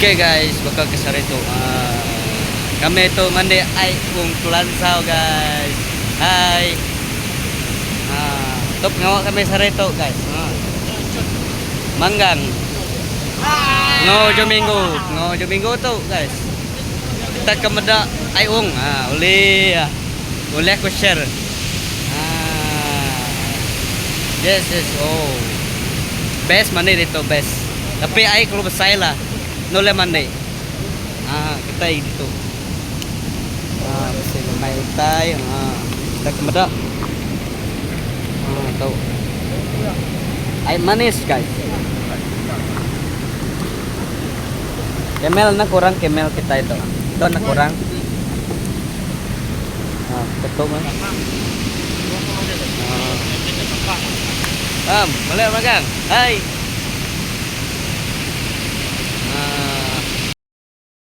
Okay guys, baka ke sehari tu aaa kami tu mandi ai ung kelansau guys. Hai. Haa tu pengawa kami sehari tu guys. Haa. Manggang. Enggau ujung minggu, enggau ujung minggu tu guys. Kita ke meda ai ung. Haa ulih ulih aku share. Haa. Yes yes oh. Best mandi ditu best. Tapi ai kelalu besai lah enda ulih mandi. Haa kitai ditu. Haa bisi ngemai utai haa kita ke meda. Haa tu. Ai manis guys. Camel enda kurang camel kitai tu. Tu enda kurang. Haa ketu meh. Haa. Am, balik magang. Hai.